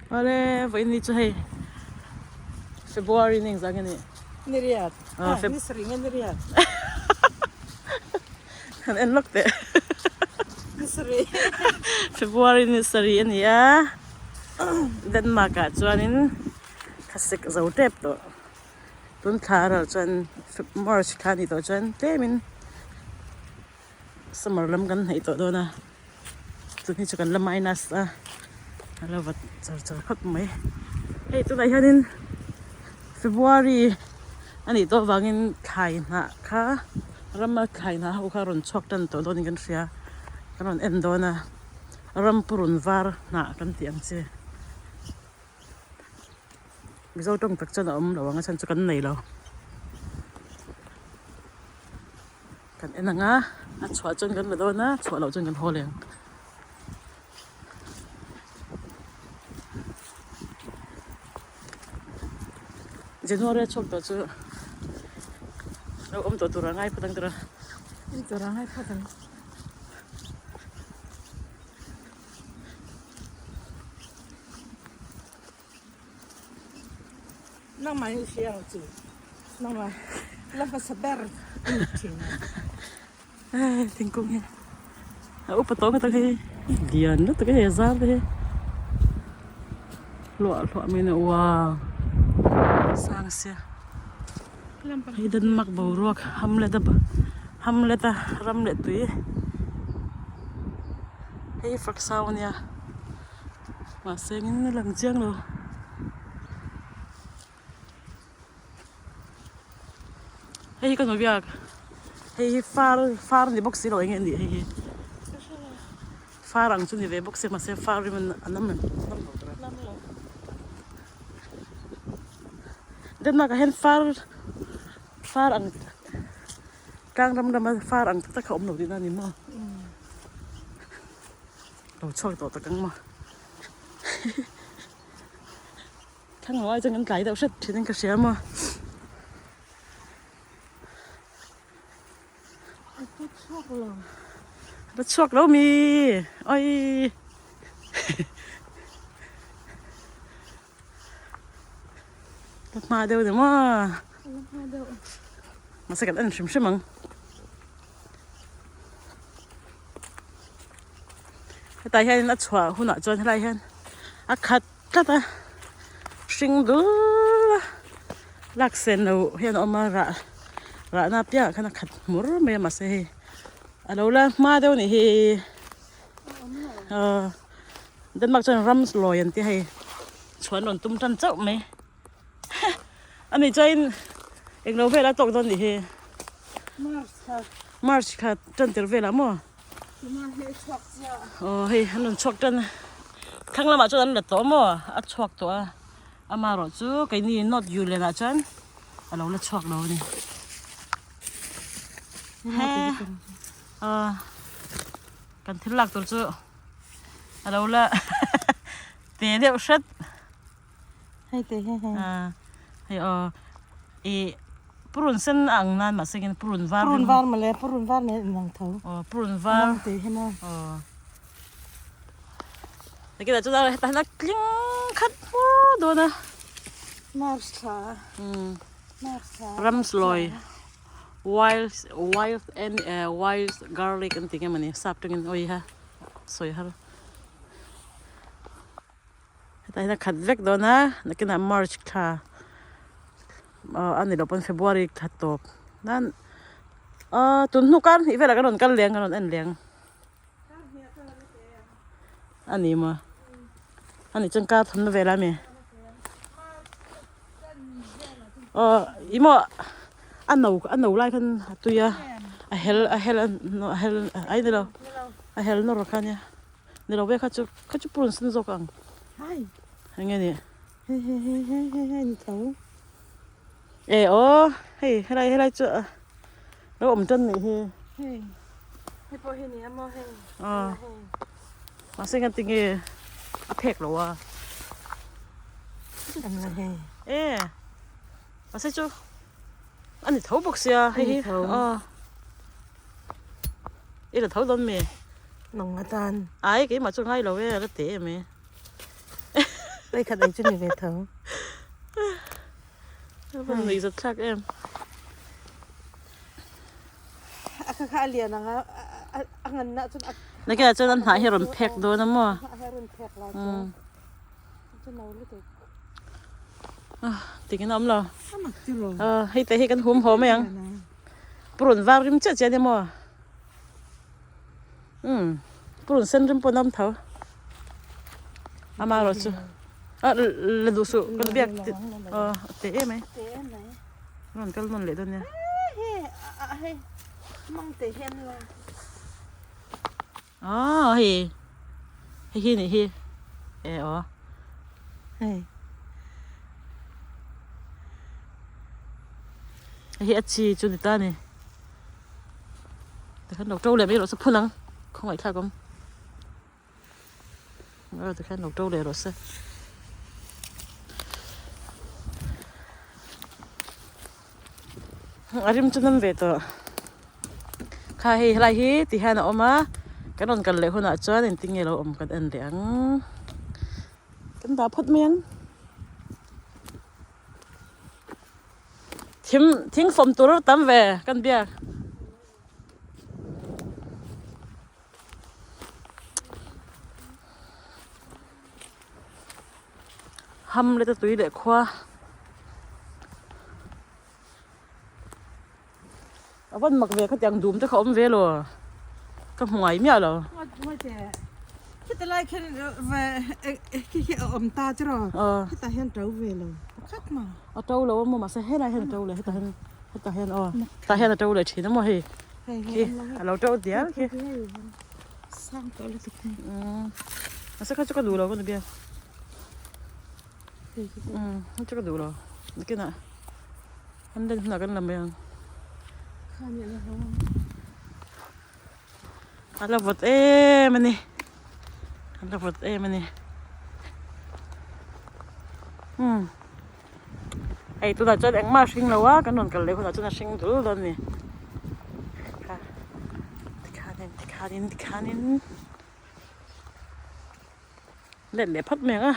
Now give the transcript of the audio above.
Awle vawiin ni chu hei February ni engzah nge ni? Ni riat. Ni sarih nge ni riat? Han en lawk teh. Ni sarih. February ni sarih a ni a, Denmark ah chuanin thlasik zo tep tawh. Tun thla erawh chuan March thla a nih tawh chuan tlemin Summer lam kan hnaih tawh dawn a, tun hi chu kan la minus a, a lo vat char char khawp mai. Hei tunah hianin February a nih tawh avangin thlai hnah kha rama thlai hnah ho kha a rawn chhuak tan tawh dawnin kan hria, kan rawn en dawn a, ram purun var hnah kan tih ang chi. Mizo tawng tak chuan a awm lo ang a chhan chu kan nei lo. Kan en ang a, a chhuah chuan kan la dawn a, chhuah loh chuan kan haw leh ang. January a chhuak tawh chu lo awm tawh tur a ngai phawt ang tura. Awm tur a ngai phawt ang. Nangmah hi hria ang chu. Nangmah la hmasa ber i ni thin a. Hei thingkung hi a upa tawng atang hei lian lutuk hei a zar te hi hluah hluah mai a uau sang sia hei Denmark boruak hamlet a hamlet a ram leh tui hei fak sau a nia. Mahse engin a lang chiang lo. Hei hi ka hmu biak. Hei hi far far ni bawk si lo eng nge a nih hei hi. Far ang chu ni ve bawk sia mahse far rim a nam em nam lo tur a. Denmark ah hian far far ang tlang ram lama far ang tak tak kha a awm lo tihna a ni maw. Lo chhuak tawh tak ang maw Thlang lo ai chuan kan tlai deuh hret thin in ka hria maw. A chhuak lo mi oi La hma deuh ni maw Mahse kan en hrim hrim ang. Hetah hianin a chhuah hunah chuan helaiah hian a khat tlat a hring dul a lak sen loh hian a awm a rah rahna apiangah khan a khat hmur mai a mahse hei a lo la hma deuh a nih hi aw Denmark chuan ramslawi an tia hei chhuah an rawn tum tan chauh mai. Ani chuanin englo vel a tawk dawn nih hi. March kha tan tir velah maw? Aw hei an rawn chhuak tan a. Thlang lamah chuan an la tawh maw? A chhuak tawh a. Amaherawh chu keini North Yulen ah chuan a lo la chhuak lo a ni. He aw kan thil lak tur chu a lo la te deuh hret. Hei te hi hei. Ah hei aw ih purun sen a ang nan mahse engin purun var Purun var mawle purun var nen in ang tho. Aw purun var. Ang te hi maw. Aw. Takin ah chuan hetah hian a tling khat hmur dawn a. March thla. March thla. Ramslawi wild wild and wild garlic an ti nge mawni sap tangin awi ha sawi har. Hetah hian a khat vek dawn a nakinah march thla ah a ni loh pawn february thla tawp nan ah tun hnu kar hnih velah kan rawn kal leng kan rawn en leng a ni maw a nih chuan kar thawmna velah a mi aw ih maw a no a no lai khan a tui a a hel a hel a hel a ni lo a hel nawr kha ania. Ni lo ve kha chu kha chu purun sen zawk ang. Hai. Eng nge ni? Hei hei hei hei hei hei ni tho. E aw hei helai helai chu lo awm tan nih hi. Hei. Hei pawh hi ni a maw hei. Aw. Mahse engati tinge a phek lo a. An la hei. E. Mahse chu a ni tho bawk sia hei hi. Aw. I la tho dawn mi? Nang atan. Ai keimah chu ngai lo e a la teh em e. Vawikhat ei chu ni ve tho. A van nuih zat thlak em. A kha kha a lian ang a, a ngan na chuan a. Nakinah chuan an hnah hi a rawn phek dawn a maw? A hnah hi a rawn phek la chuan. Chu no lutuk. Tingin a awm lo. A mak chu lo. Hei te hi kan hum haw mai ang. Purun var rim chiah chiah a ni maw? Umm purun sen rim pawh an awm tho. Ama erawh chu ah la duh suh kan biak aw a teh em ai. Rawn kal nawn leh dawn nia. Aw hei hei hi nih hi e aw hei hei hi a chi chu ni ta a ni tikhan lo to leh mai rawh se phun ang khawngaih thlak awm aw tikhan lo to leh rawh se a rim chu nam ve tawh kha hei helai hi ti hian a awm a kan rawn kal leh hunah chuan engtin nge lo awm kan en leh ang kan dah phawt mai ang thim thing fawm tur tam ve kan biak. Ham leh te tui leh khua a van mak ve khatiang dum te kha awm ve lo ka hmu ngai miah lo. Khita lai khian ve khi khi a awm ta chu ro hetah hian to ve lo pakhat mah. A to lo a maw mahse helai hian a to leh hetah hian hetah hian aw tah hian a to leh thin a maw hei khi a lo to dial khi. Sang tawh lutuk hi. Umm mahse kha chu ka duh lo ka ni bia. Umm kha chu ka duh lo nakinah an len hunah kan la mai ang. A la vawt em a ni a la vawt em a ni umm hei tunah chuan engmah a hring lo a kan rawn kal leh hunah chuan a hring dul dawn a ni kha tikhanin tikhanin tikhanin let leh phawt mai ang a.